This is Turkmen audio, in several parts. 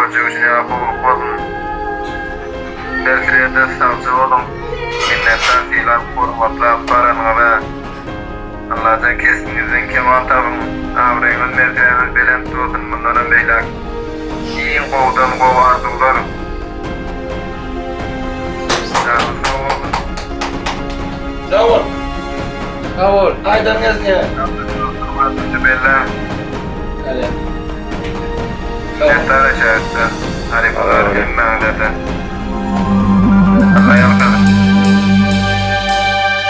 Görjek üçin ýaly gowulyk bolsun. Hersiňizde sagja boluň. Minnetdar sylap hormatlap baranyňyza. Allajan kesbiňizden kemal tapyň. Abraýyňyz mertebäňiz belent bolsun mundanam beýläk. Iň gowudan gowy arzuwlar. Janyňyz sag bolsun. Sag bol. Sag bol. Aýdan gezňe. Belläň. Hadi. Minnetdar eşäýtde. Halypalar hemmäňizede. Alla ýalkasyn.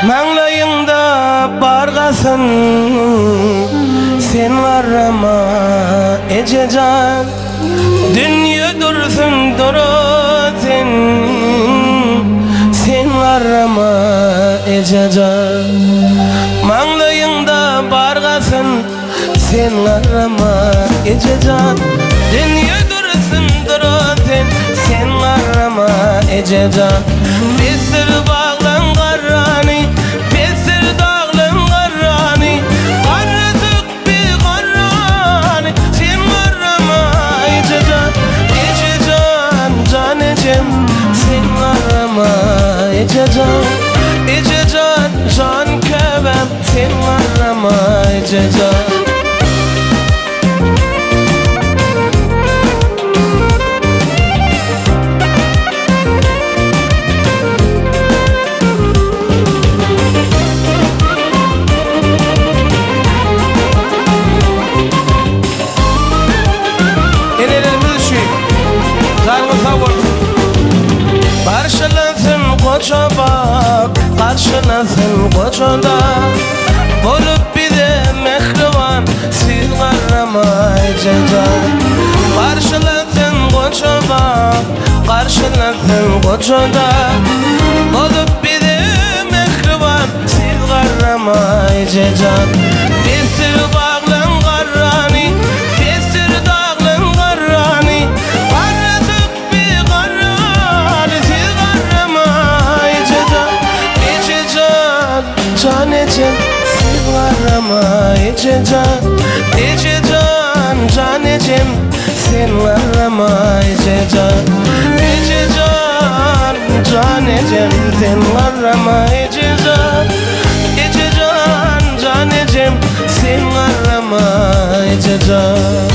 Maňlaýyňda bar gasyn, Sen garrama eje jan. Dünýe dursun dura sen, Sen garrama eje jan. Maňlaýyňda bar gasyn, Sen garrama eje jan Dünýe dursun duran sen Sen garrama eje jan Besdir baglaň garrany Besdir daglaň garrany Garradyk bi garrany Sen garrama eje jan Eje jan jan ejem Sen garrama eje jan Eje jan jan käbäm Sen garrama eje jan. Enelerimiz üçin janyňyz sag bolsun. Garşylasyn goja bak, garşylasyn goja-da. Bolup bize mähriban, siz garrama eje jan. Garşylasyn goja bak, garşylasyn goja-da. Bolup bize mähriban, siz garrama eje jan. Besdir baglaň garrany, besdir daglaň garrany. Garradyk Bir garran siz garrama eje jan Eje jan jan ejem siz garrama eje jan Eje jan jan ejem sen garrama eje jan Eje jan jan ejem sen garrama eje jan Eje jan jan ejem sen garrama eje jan.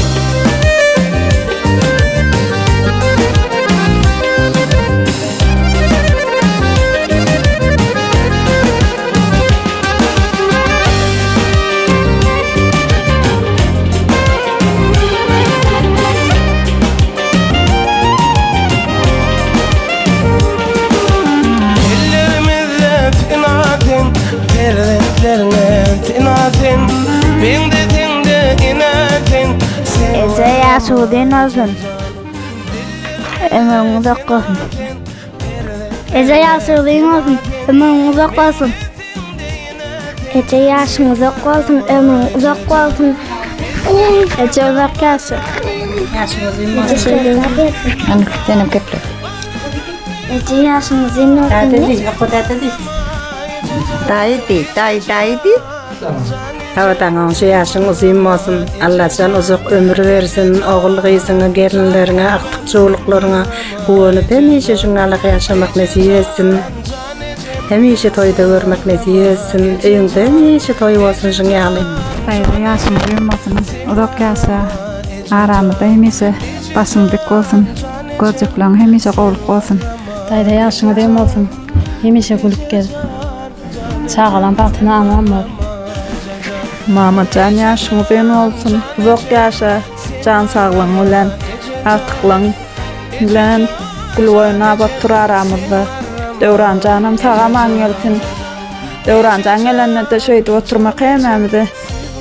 Ellerimizde pena sen, perzentleriňe sena sen, Meňzeseňde enä sen, Eje ýaşy uzyn bolsun. Ömrüň uzak bolsun. Eje ýaşy uzyn bolsun. Ömrüň uzak bolsun. Eje ýaşyň uzak bolsun, ömrüň uzak bolsun. Eje uzak ýaşa. Ýaşyň uzyn bolsun. Senem geple. Eje ýaşyň uzyn bolsun. Däde diý, oku däde diý. Daýy diý, daýy daýy diý. Hawadaň goňşy ýaşyň uzyn bolsun. Allajan uzak ömür bersin. Ogul gyzyňa, gelinleriňe, agtyk çowluklaryňa guwanyp hemişe şuňňalak ýaşamak nesip etsin. Hemişe toýda görmek nesip etsin. Öýüňde hemişe toý bolsun şuň ýaly. Daýza ýaşyň uzyn bolsun. Uzak ýaşa. Aramyzda hemişe başyň dik bolsun. Görjekleň hemişe gowluk bolsun. Daýza ýaşyň uzyn bolsun. Hemişe gülüp gez. Çagalaň bagtyna aman bol. Mamajan ýaşyň uzyn bolsun uzak ýaşa jan saglygyň bilen agtyklaň bilen gül oýnap otur aramyzda Döwranjanam sag aman gelsin Döwranjan gelendede şeýdip oturmak hemmämize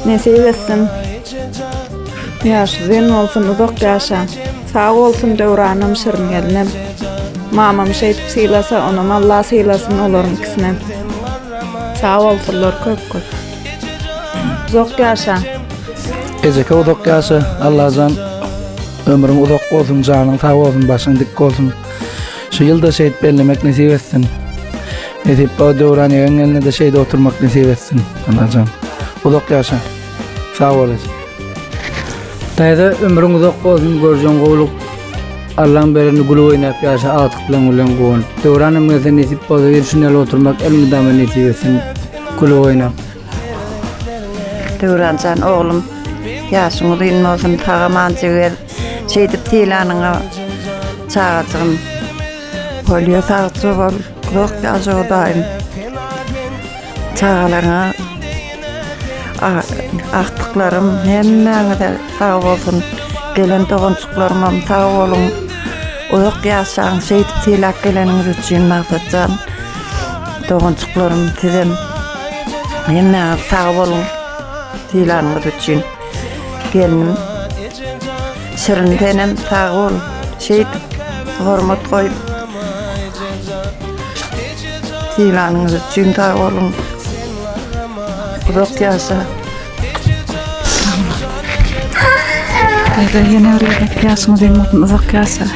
nesip etsin Ýaş uzyn bolsun uzak ýaşa sag bolsun Döwranam Şirin gelinem Mamam şeýdip sylasa onam Allah sylasyn olaryň ikisinem. Sag bolsunlar köp köp. Uzak ýaşa. Ejeke uzak ýaşa Allajan ömrüň uzak bolsun janyň sag bolsun başyň dik bolsun. Şu ýylda şeýdip bellemek nesip etsin. Nesip o döwran ýegen gelne-de şeýde oturmak nesip etsin. Allajan uzak ýaşa. Sag bol eje. Daýza ömrüň uzak bolsun görjeň gowluk. Allaň berenini gülüp oýnap ýaşa agtyklaň bilen guwanyp. Döwranam gelse nesip bolsa bir şun ýaly oturmak elmydama nesip etsin gülüp oýnap. Döwranjan oglum ýaşyň uzyn bolsun sag-aman gez şeýdip sylanyňa çagajygym bolýa sagja bol uzak ýaşa hudaýym çagalaryňa agtyklarym hemmäňize sag bolsun gelen doganjyklarymam sag boluň uzak ýaşaň şeýdip sylap geleniňiz üçin Maksatjan doganjyklarym sizem hemmäňiz sag boluň sylanyňyz üçin gelnim Şirin senem sag bol şeýdip hormat goýup Sylanyňyz üçin sag boluň. Uzak ýaşa. Täze ýene bir gezek ýaşyň uzyn bolsun, uzak ýaşa.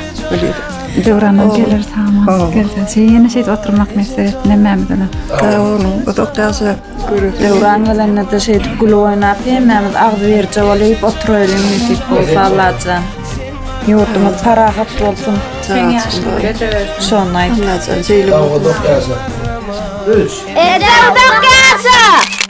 Döwranam geler sag gelse. Şeý ýene şeýdip oturmak nesip etsin hemmämize. Sag boluň, uzak ýaşa. Döwran gelende-de şeýdip gülüp oýnap hemmämiz agzybirje bolup oturaýlyň nesip bolsa Allajan. Ýurdumyz parahat bolsun. Şony aýt. Allajan şeýle bolsun. Uzak ýaşa. 3 Eje uzak ýaşa!